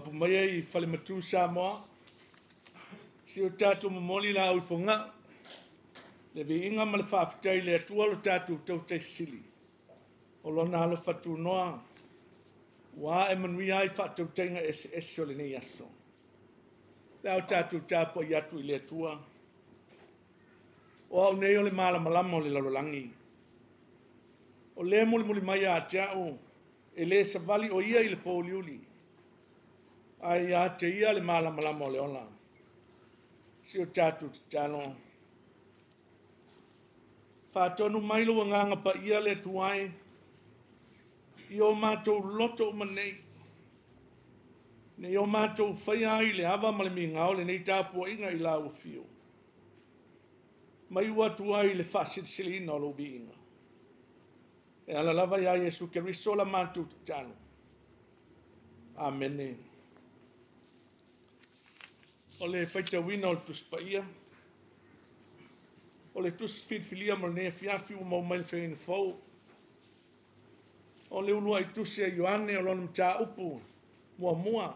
Mapu mai ai Falematu Samoa, si o tatou momoli la au i Fogaa, le viiga ma le faafetai i le Atua lo tatou tautai sili, o lona alofa tunoa, ua ae manuia ai faatautaiga eseese o lenei aso. Le a o tatou tapuai atu i le Atua, o au nei o le malamalama o le lalolagi, o le mulimuli mai ia te au, e le savali o ia i le pouliuli, ae ia te ia le malamalama o le ola. Si o tatou tatalo. Faatonu mai lou agaga paia le Atua e, i o matou loto uma nei, ne i o matou faia ai le ava ma le migao lenei tapuaiga i lau afio, ma iu atu ai i le faasilisiliina o lou viiga. E ala lava ia Iesu Keriso la matou tatalo. Amene. O le faitauina o le Tusi Paia, o le tusi filifilia mo lenei afiafi ua maua mai le Feagaiga Fou. O le uluai tusi a Ioane o lona mataupu muamua.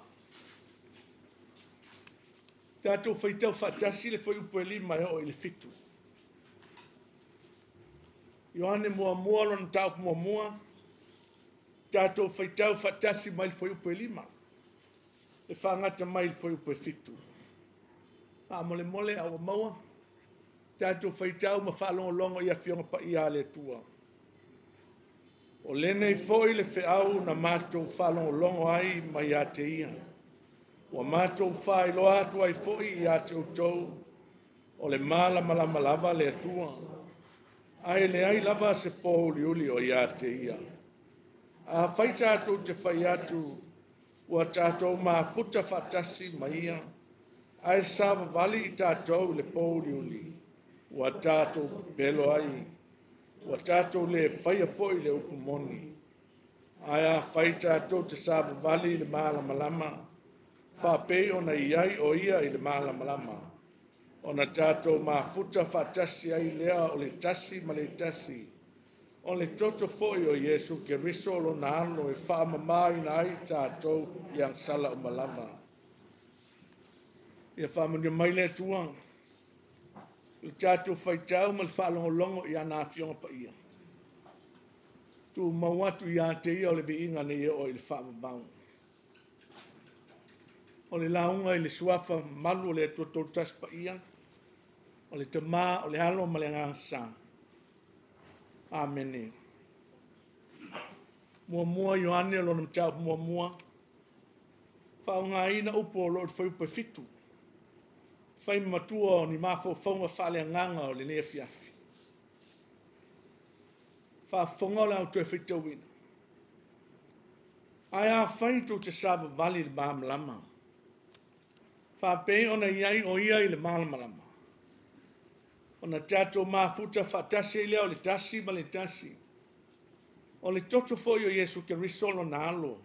Tatou faitau faatasi le fuaiupu e 5 e oo i le 7. Ioane muamua, lona mataupu muamua. Tatou faitau faatasi mai le fuaiupu e 5 e faagata mai le fuaiupu e 7. Faamolemole a ua maua, tatou faitau ma faalogologo i Afioga Paia a le Atua. O lenei foi le feau na matou faalogologo ai mai ia te ia, ua matou faailoa atu ai foi ia te outou, o le malamalama lava le Atua, ae leai lava se pouliuli o ia te ia. Afai tatou te fai atu ua tatou mafuta faatasi ma ia, ae savavali i tatou i le pouliuli, ua tatou pepelo ai, ua tatou le faia foi le upu moni. Ae afai tatou te savavali i le malamalama, faapei ona i ai o ia i le malamalama, ona tatou mafuta faatasi ai lea o le tasi ma le tasi, o le toto foi o Iesu Keriso lona alo e faamamaina ai tatou i agasala uma lava. Ia faamanuia mai le Atua i le tatou faitau ma le faalogologo i ana Afioga Paia. Tumau atu ia te ia o le viiga nei oo i le faavavau. O le lauga i le suafa mamalu o le Atua Toetasi Paia, o le Tama, o le Alo ma le Agaga Sa. Amene. Muamua Ioane o lona mataupu muamua, faaaogaina upu o lo o i le fuaiupu e 7, fai matua o ni mafaufauga faaleagaga o lenei afiafi. Faafofoga o le a ou toe faitauina. Ae afai tou te savavali i le malamalama, faapei ona i ai o ia i le malamalama, ona tatou mafuta faatasi ai lea o le tasi ma le tasi, o le toto foi o Iesu Keriso lona alo,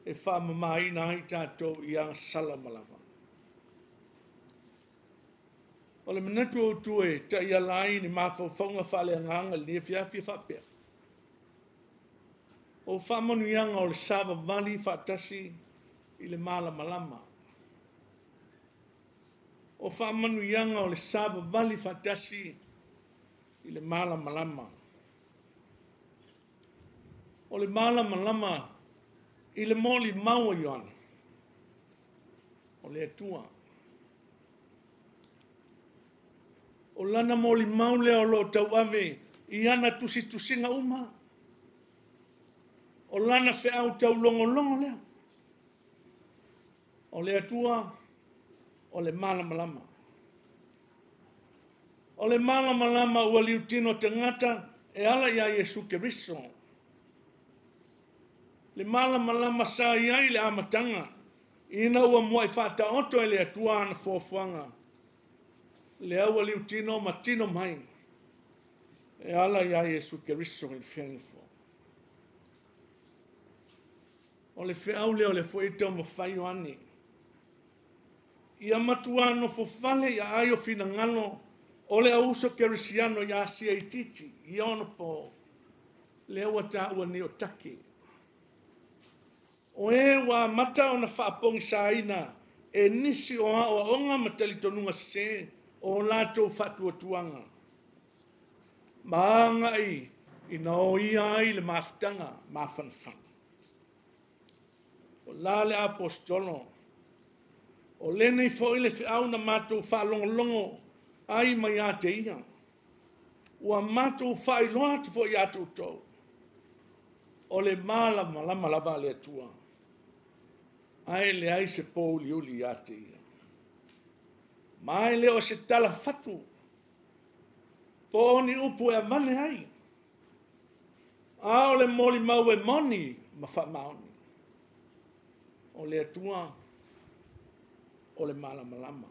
e faamamaina ai tatou i agasala uma lava. O le manatu autu e taiala ai ni mafaufauga faaleagaga i lenei afiafi e faapea, o faamanuiaga o le savavali faatasi i le malamalama. O faamanuiaga o le savavali faatasi i le malamalama. O le malamalama i le molimau a Ioane, o le Atua. O lana molimau lea o lo o tauave i ana tusitusiga uma. O lana feau taulogologo lea. O le Atua, o le malamalama. O le malamalama ua liutino tagata e ala ia Iesu Keriso. Le malamalama sa i ai i le amataga, ina ua muai faataoto e le Atua ana foafoaga, lea ua liutino ma tino mai e ala ia Iesu Keriso i le feagaiga fou. O le feau lea o lea foi e taumafai Ioane, ia matua nofofale i aai o finagalo o le au uso kerisiano i Asia Itiiti i ona po, lea ua taua nei o Take. O e ua amata ona faapogisaina e nisi o aoaoga ma talitonuga sesē o latou faatuatuaga, ma agai ina oia ai le mafutaga mafanafana. O la le Aposetolo, o lenei foi le feau na matou faalogologo ai mai ia te ia, ua matou faailoa atu foi ia te outou, o le malamalama lava a le Atua, ae leai se pouliuli ia te ia. Ma e le o se tala fatu po o ni upu e avane ai, a o le molimau e moni ma faamaoni. O le Atua o le malamalama.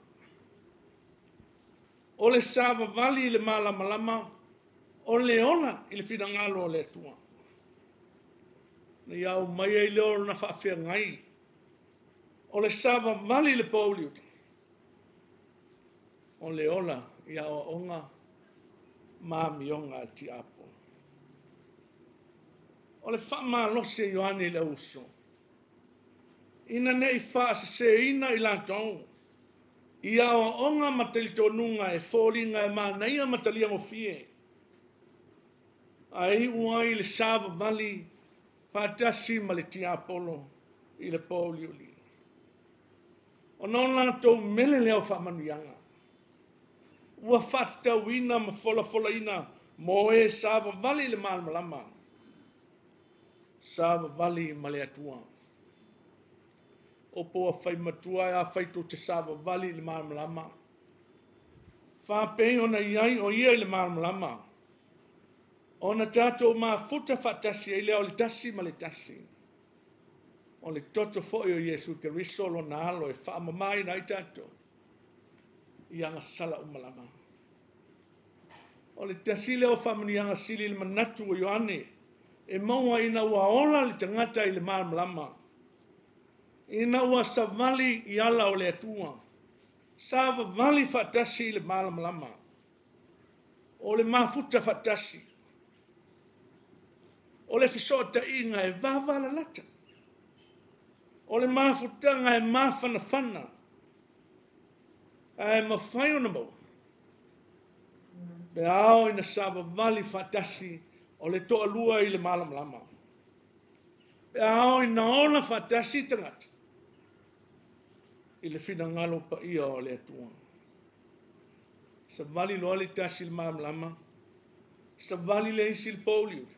O le savavali i le malamalama, o le ola i le finagalo o le Atua. Na ia aumaia ai lea o lona faafeagai, o le savavali i le pouliuli, o le ola i aoaoga ma amioga a le tiakono. O le faamalosi e Ioane i le auuso, ina ne i faaseseina i latou i aoaoga ma talitonuga e foliga e manaia ma taliagofie, ae iu ai le savavali faatasi ma le tiapolo i le pouliuli. Ona o latou mele lea o faamanuiaga, ua faatatauina ma folafolaina mo e savavali i le malamalama, savavali ma le Atua. O po ua fai matua, afai tou te savavali i le malamalama, faapei ona i ai o ia i le malamalama, ona tatou mafuta faatasi ai lea o le tasi ma le tasi. O le toto foi o Iesu Keriso lona alo e faamamaina ai tatou i agasala uma lava. O le tasi lea o faamanuiaga sili i le manatu o Ioane e maua ina ua ola le tagata i le malamalama, ina ua savali i ala o le Atua, savavali faatasi i le malamalama, o le mafuta faatasi, o le fesootaiga e vavalalata, o le mafutaga e mafanafana, ae mafai ona maua pe ao ina savavali faatasi o le toalua i le malamalama. Pe ao ina ola faatasi tagata i le finagalo paia o le Atua. Savali loa le tasi i le malamalama, savali le isi i le pouliuli,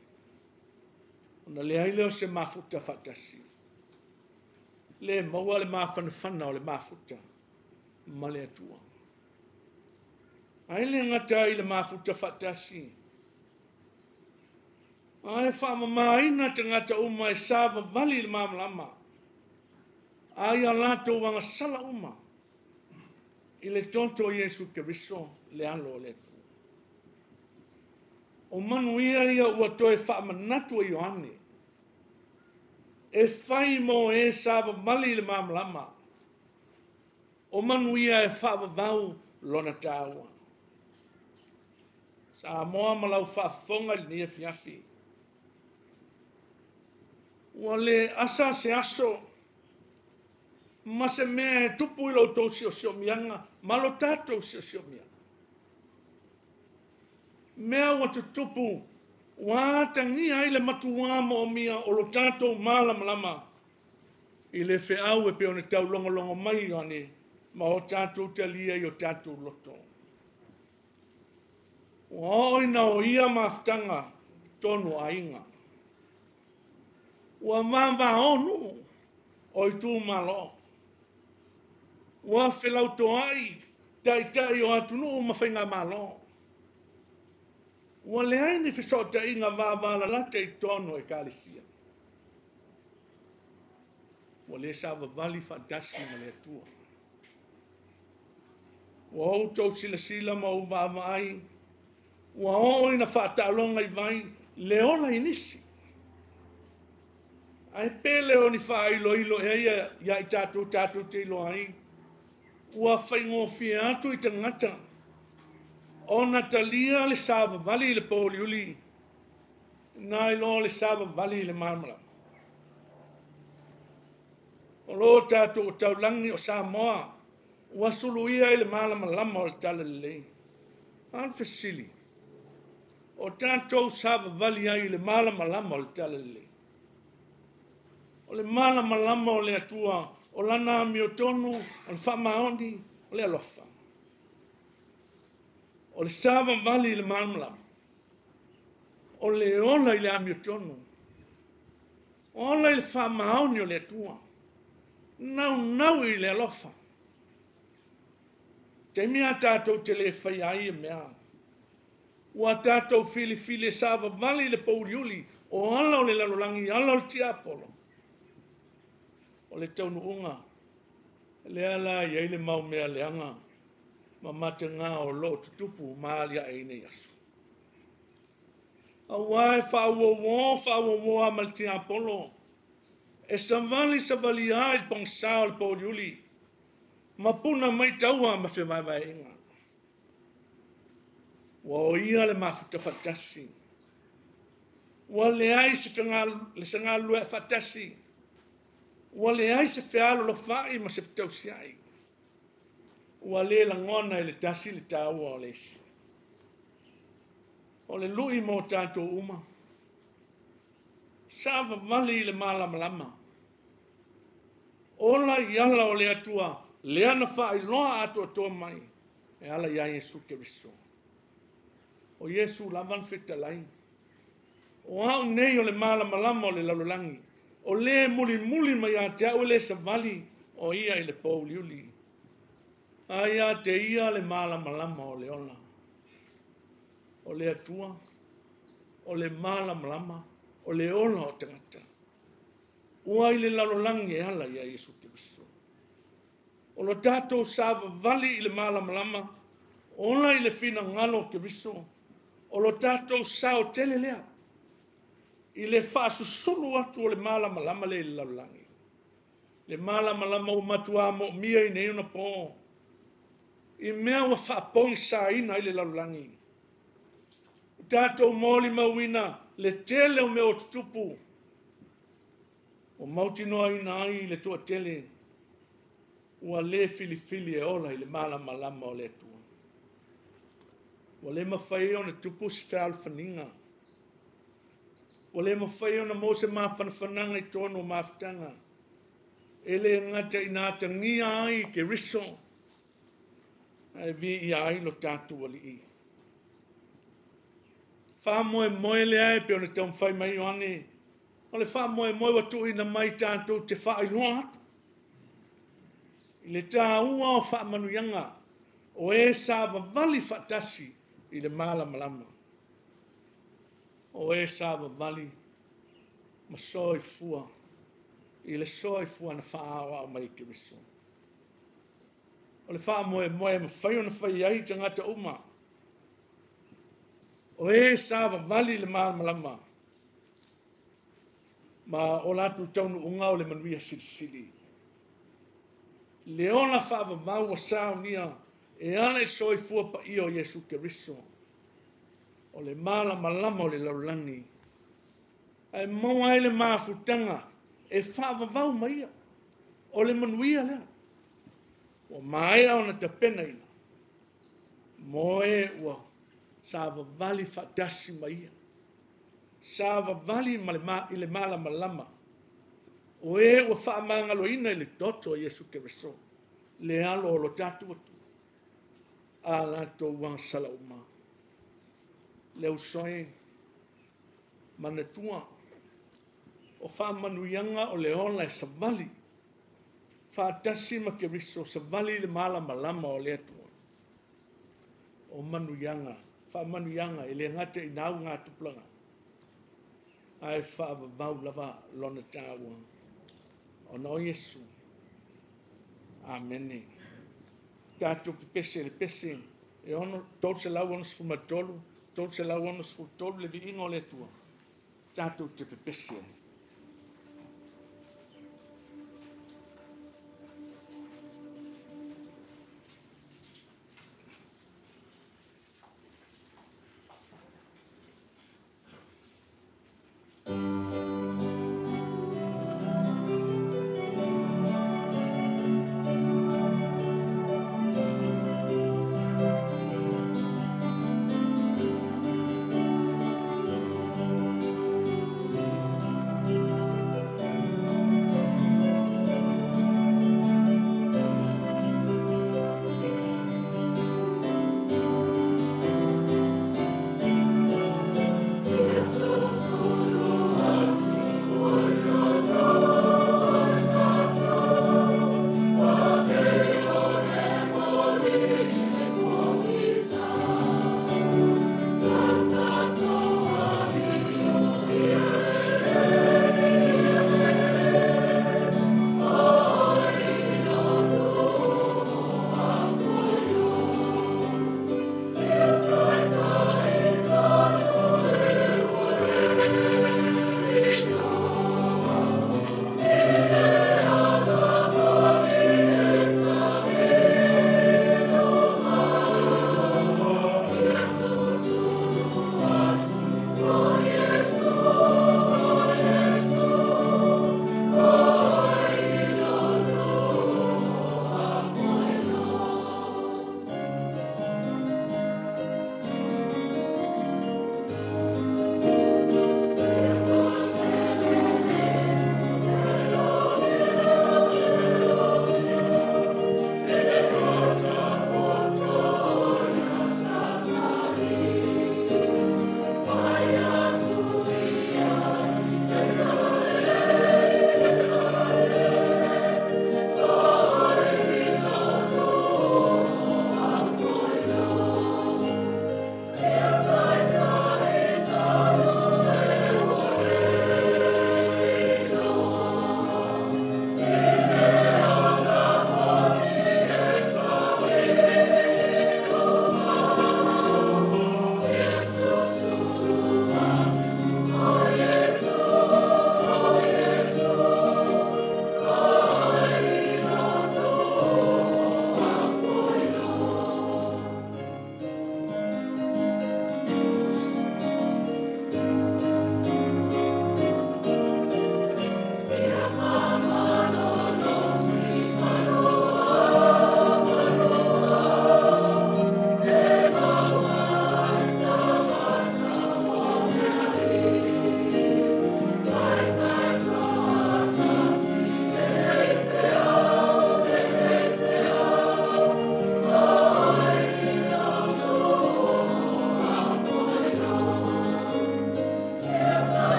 ona leai lea o se mafuta faatasi. Le maua le mafanafana o le mafuta ma le Atua. Ae le gata ai le mafuta faatasi, ae faamamaina tagata uma e savavali i le malamalama, ai a latou agasala uma i le toto o Iesu Keriso le alo o le Atua. O manuia ia ua toe faamanatu e Ioane, e fai mo e savavali i le malamalama, o manuia e faavavau lona taua. Samoa ma lau faafofoga i lenei afiafi, ua le asa se aso ma se mea e tupu i lo outou siosiomiaga ma lo tatou siosiomiaga. Mea ua tutupu ua atagia ai le matua moomia o lo tatou malamalama i le feau e pei ona taulogologo mai Ioane ma o tatou talia i o tatou loto. Ua oo ina o ia mafutaga tonu o aiga. Ua vavao nuu o itumalo. Ua felautoai taitai o atunuu ma faigamalo. Ua leai ni fesootaiga vavalalata i totonu o ekalesia. Ua le savavali faatasi ma le Atua. Ua outou silasila ma ou vaavaai, ua oo ina faataaloga i vai le ola i nisi. Ae pe le o ni faailoilo ea ia ia i tatou tatou te iloa ai, ua faigofie atu i tagata ona talia le savavali i le pouliuli, nai lo le savavali i le malamalama. O lo tatou taulagi o Samoa, ua suluia i le malamalama o le talalelei. A o le fesili, o tatou savavali ai i le malamalama o le talalelei. O le malamalama o le Atua, o lana amiotonu, o le faamaoni, o le alofa. O le savavali i le malamalama, o le ola i le amiotonu, ola i le faamaoni o le Atua, naunau i le alofa. Taimi a tatou te le faia ai e mea, ua tatou filifili e savavali i le pouliuli, o ala o le lalolagi, ala o le tiapolo. O le taunuuga, lea la i ai le mau mea leaga ma matega o loo tutupu ma aliae i nei aso. Aua e faauouo faauouo a ma le tiapolo, e savali savalia ai le pogisa o le pouliuli, ma puna mai taua ma fevaevaeaiga. Ua oia le mafuta faatasi, ua leai se galulue faatasi, ua leai se fealolofa'i ma se fetausia'i, ua le lagona e le tasi le taua o le isi. O le lui mo tatou uma, savavali i le malamalama, ola i ala o le Atua, lea na faailoa atoatoa mai e ala ia Iesu Keriso. O Iesu lava na fetalai, o au nei o le malamalama o le lalolagi, o le mulimuli mai ia te au e le savali o ia i le pouliuli. A ia te ia le malamalama o le ola. O le Atua, o le malamalama, o le ola o tagata. Ua i le lalolagi e ala ia Iesu Keriso. O lo tatou savavali i le malamalama, ola i le finagalo o Keriso, o lo tatou sao tele lea, i le faasusulu atu o le malamalama le i le lalolagi. Le malamalama ua matua moomia i nei ona po, i mea ua faapogisaina ai le lalolagi. O tatou molimauina le tele o mea o tutupu, ua mautinoaina ai le toatele, ua le filifili e ola i le malamalama o le Atua. Ua le mafai ona tupu se fealofaniga, ua le mafai ona maua se mafanafanaga i totonu o mafutaga, e le gata ina atagia ai Keriso, ae viia ai lo tatou Alii. Faamoemoe lea e pei ona taumafai mai Ioane, o le faamoemoe ua tuuina mai tatou te faailoa atu i le taua o faamanuiaga o e savavali faatasi i le malamalama, o e savavali ma soifua i le soifua na faaoao mai e Keriso. O le faamoemoe e mafai ona fai ai tagata uma, o e savavali i le malamalama, ma o latou taunuuga o le manuia silisili. Le ola faavavau ua saunia e ala i soifua paia o Iesu Keriso, o le malamalama o le lalolagi, ae maua ai le mafutaga e faavavau mai ia, o le manuia lea ua maea ona tapenaina mo e ua savavali faatasi ma ia, savavali i le malamalama, o e ua faamagaloina i le toto o Iesu Keriso, le alo o lo tatou Atua, a latou agasala uma. Le uso e manatua, o faamanuiaga o le ola e savali faatasi ma Keriso, savali i le malamalama o le Atua. O manuiaga, faamanuiaga e le gata i nau ngā tupulaga, ae faavavau lava lona taua. Ona o Iesu. Amene. Tatou pepese le pese e 363, 363 le viiga o le Atua. Tatou te pepese ai.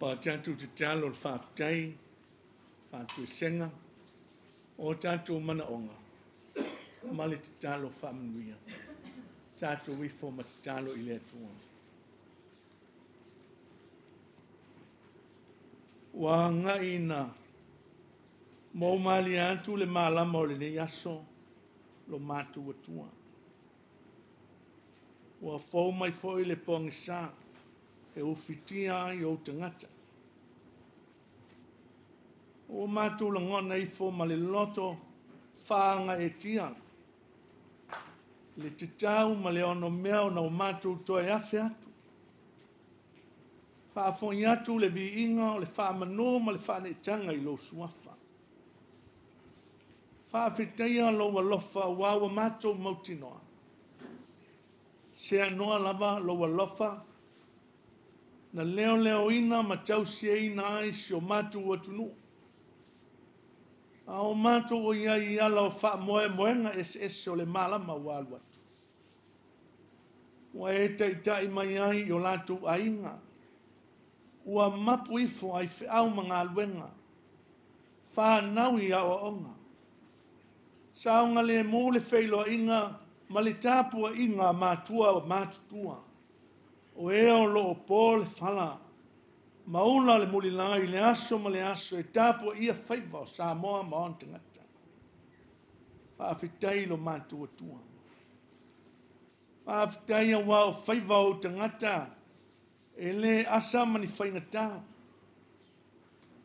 Pa tatou tatalo le faafetai, faatuesega o tatou manaoga ma le tatalo faamanuia. Tatou ifo ma tatalo i le Atua. Ua agai ina moumalie atu le malama o lenei aso lo matou Atua. Ua fou mai foi le pogisa e ufitia ai ou tagata. Ua matou lagona ifo ma le loto faagaeetia le tatau ma le onomea ona o matou toe afe atu. Faafoi atu le viiga o le faamanu ma le faaneetaga i lou suafa. Faafetaia lou alofa ua ua matou mautinoa. Seanoa lava lou alofa na leoleoina ma tausiaina ai si o matou atunuu. A o matou o iai i ala o faamoemoega eseese o le malama ua alu atu. Ua e taitai mai ai i o latou aiga. Ua mapu ifo ai feau ma galuega, fanau i aoaoga. Saogalemu le feiloaiga ma le tapuaiga a matua o matutua. O e o lo o po le fala ma ula le mulilau i le aso ma le aso e tapuaia faiva o Samoa ma ona tagata. Faafetai i lo matou Atua. Faafetai aua o faiva o ou tagata e le asa ma ni faigata.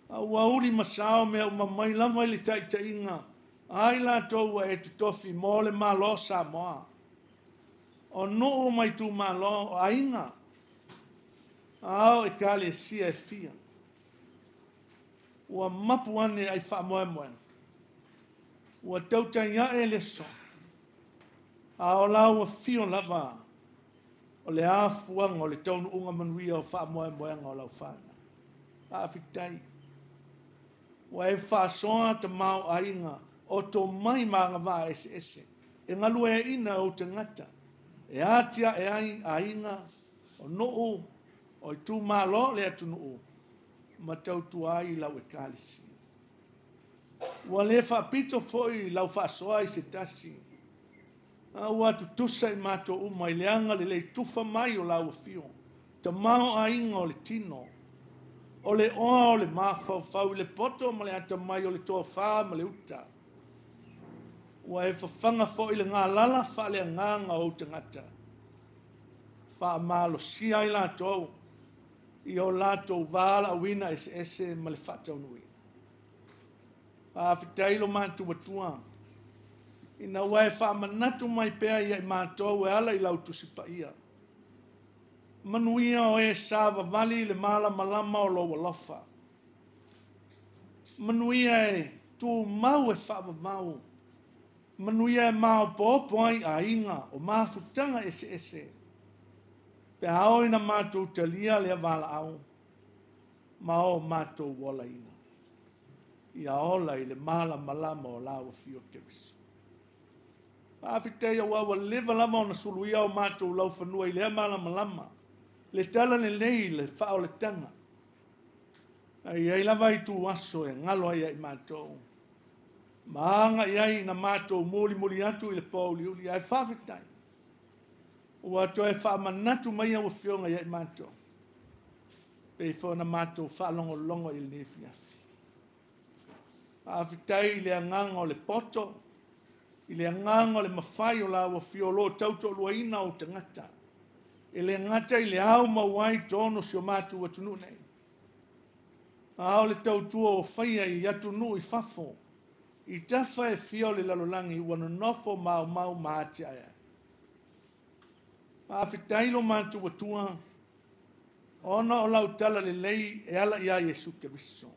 A ua uli ma sao mea uma mai lava i le taitaiga ai latou ua e totofi mo le Malo o Samoa. O nuu ma itumalo, o aiga, a o ekalesia e fia. Ua mapu ane ai faamoemoega. Ua tautai ae le aso, a o lau afio lava o le afuaga o le taunuuga manuia o faamoemoega o lau fanau. Faafetai. Ua e faasoa tamaoaiga o tomai ma agavaa eseese e galueaiina ou tagata e atiae ai aiga, o nuu, o itumalo le atunuu ma tautua ai lau ekalesia. Ua le faapito foi lau faasoa i se tasi, a ua tutusa i matou uma i le agalelei tufa mai o lau afio, tamaoaiga o le tino, o le oa o le mafaufau i le poto ma le atamai o le tofa ma le uta. Ua e fafaga foi le galala faaleagaga o ou tagata, faamalosia ai latou i o latou valaauina eseese ma le faataunuuina. Faafetai lo matou Atua, ina ua e faamanatu mai pea ia i matou e ala i lau Tusi Paia. Manuia o e savavali i le malamalama o lou alofa. Manuia e tumau e faavavau. Manuia e maopoopo ai aiga o mafutaga eseese. Pe a oo ina matou talia lea valaau ma o matou olaina. Ia ola i le malamalama o lau afio Keriso. Faafetai aua ua leva lava ona suluia o matou laufanua i lea malamalama, le talalelei i le faaolataga. Ae i ai lava ituaso e galo ai ia i matou, ma agai ai ina matou mulimuli atu i le pouliuli. Ae faafetai, ua toe faamanatu mai au afioga ia i matou, pei foi ona matou faalogologo i lenei afiafi. Faafetai i le agaga o le poto, i le agaga o le mafai o lau afio o lo o tautoaluaina ou tagata. E le gata i le ao maua ai totonu o si o matou atunuu nei, a o le tautua ua faia i atunuu i fafo, i tafa e fia o le lalolagi ua nonofo maumau ma atiae ai. Faafetai lo matou Atua, ona o lau talalelei e ala ia Iesu Keriso.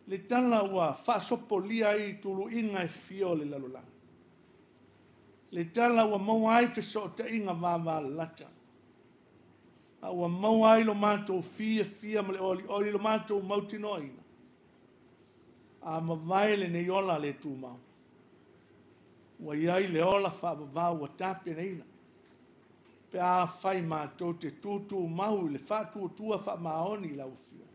Le tala ua faasopolia ai tuluiga e fia o le lalolagi. Le tala ua maua ai fesootaiga vavalalata. A ua maua ai lo matou fiafia ma le olioli lo matou mautinoaina. A mavae lenei ola le tumau, ua i ai le ola faavavau ua tapenaina. Pe afai matou te tutumau i le faatuatua faamaoni i lau Afioga,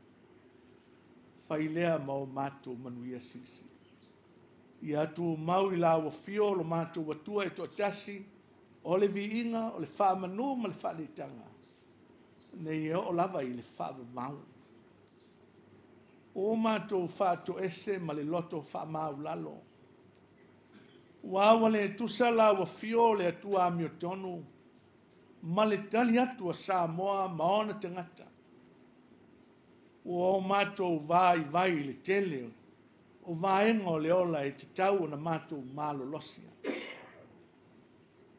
fai lea ma o matou manuia silisili. Ia tumau i lau Afio lo matou Atua e toatasi, o le viiga, o le faamanu ma le faaletaga, nei e oo lava i le faavavau. Ua matou faatoese ma le loto faamaualalo, ua ua le tusa lau Afio le Atua amiotonu ma le tali atu a Samoa ma ona tagata. Ua o matou vaivai i le tele o vaega o le ola e tatau ona matou malolosi.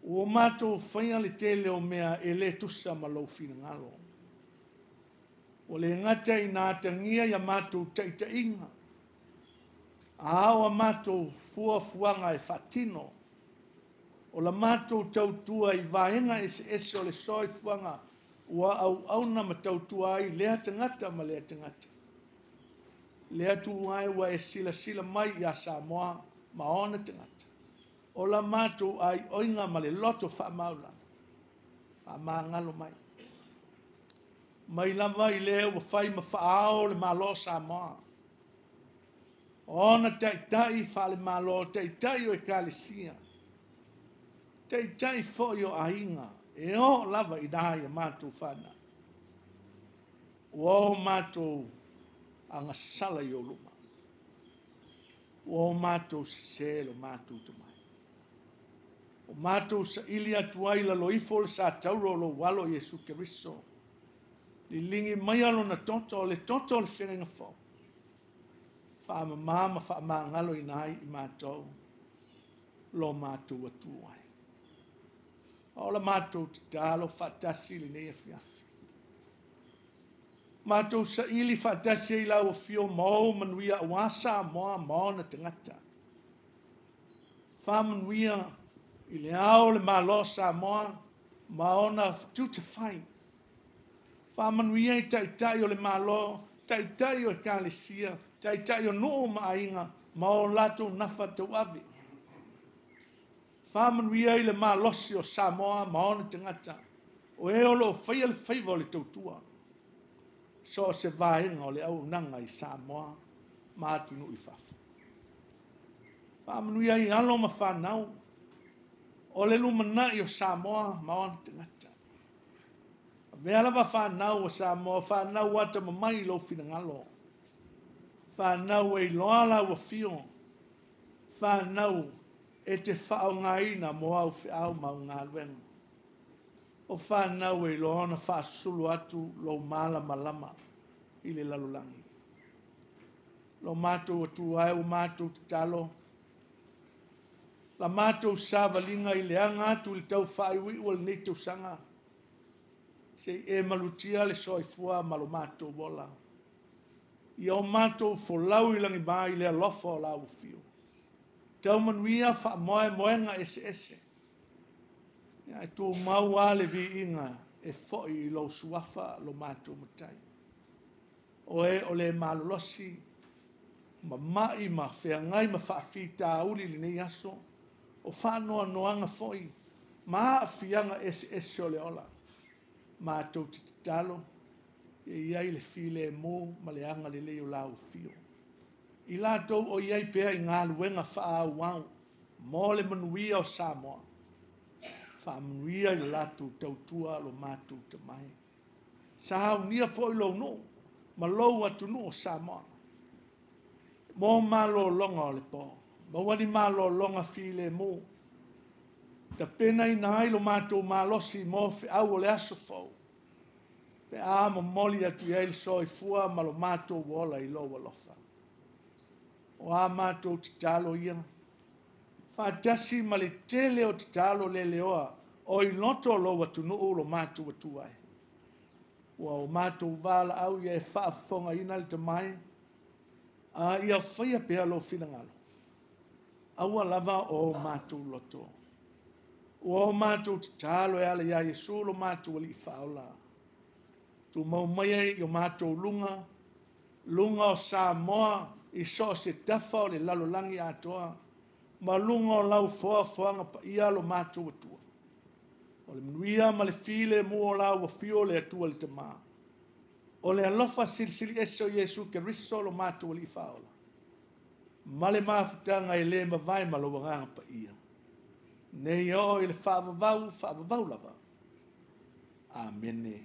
Ua matou faia le tele o mea e le tusa ma lou finagalo. Ua le gata ina atagia ia matou taitaiga, a o a matou fuafuaga e faatino, o la matou tautua i vaega eseese o le soifuaga ua auauna ma tautua ai lea tagata ma lea tagata. Le Atua e, ua e silasila mai ia Samoa ma ona tagata, o la matou aioiga ma le loto faamaulalo, faamagalo mai. Mai lava i le ua fai ma faaao le Malo o Samoa, ona taitai faale-Malo, taitai o Ekalesia, taitai foi o aiga, e oo lava i nai a matou fanau. Ua o matou agasala i ou luma, ua o matou sese lo matou tomai. O matou saili atu ai lalo ifo o le satauro o lou alo Iesu Keriso, liligi maia lona toto, o le toto o le feagaiga fou, faamama ma faamagaloina ai i matou lo matou Atua e. O la matou tatalo faatasi lenei afiafi. Matou saili faatasi ai lau Afio ma ou manuia aua Samoa ma ona tagata. Faamanuia i le ao o le Malo o Samoa ma ona tiute fai. Faamanuia i taitai o le Malo, taitai o Ekalesia, taitai o nuu ma aiga ma o latou nafa tauave. Faamanuia i le malosi o Samoa ma ona tagata, o e o lo o faia le faiva o le tautua, so o se vaega o le auaunaga i Samoa ma atunuu i fafo. Faamanuia i alo ma fanau o le lumanai o Samoa ma ona tagata. Avea lava fanau o Samoa, fanau atamamai i lou finagalo, fanau e iloa lau afio, fanau e te faaaogaina mo au feau ma au galuega. O fanau e iloa ona faasusulu atu lou malamalama i le lalolagi. Lo matou Atua e, ua matou tatalo, la matou savaliga i le aga atu i le tau faaiuiu o lenei tausaga, se i e malutia le soifua ma lo matou ola. Ia o matou folau i lagima i le alofa o lau afio. Tau manuia faamoemoega eseese. Ia e tumau lava le viiga e foi i lou suafa lo matou Matai. Oe o le malolosi, mamai ma feagai ma faafitauli i lenei aso, o faanoanoaga foi ma aafiaga eseese o le ola. Matou te tatalo, ia i ai le filemu ma le agalelei o lau afio. I latou o i ai pea i galuega faaauau mo le manuia o Samoa, faamanuia i le latou tautua lo matou tamai. Saunia foi lou nuu ma lou atunuu o Samoa mo malologa o le po. Maua ni malologa filemu, tapenaina ai lo matou malosi mo feau o le aso fou, pe a momoli atu i ai le soifua ma lo matou ola i lou alofa. O a matou tatalo ia, faatasi ma le tele o tatalo leleoa o i loto o lou atunuu lo matou Atua e. Ua o matou valaau ia e faafofogaina le tamai, a ia faia pea lou finagalo, aua lava o matou loto. Ua o matou tatalo e ala ia Iesu lo matou Alii Faaola. Tumau maia i o matou luga, luga o Samoa i so o se tafa o le lalolagi atoa, ma luga o lau foafoaga paia lo matou Atua. O le manuia ma le filemu o la ua fio le Atua le Tamā. O le alofa silisili ese o Iesu Keriso lo matou Alii Faaola. Ma le mafutaga e le mavae ma lou Agaga Paia. Nei oo i le faavavau, faavavau lava. Amene.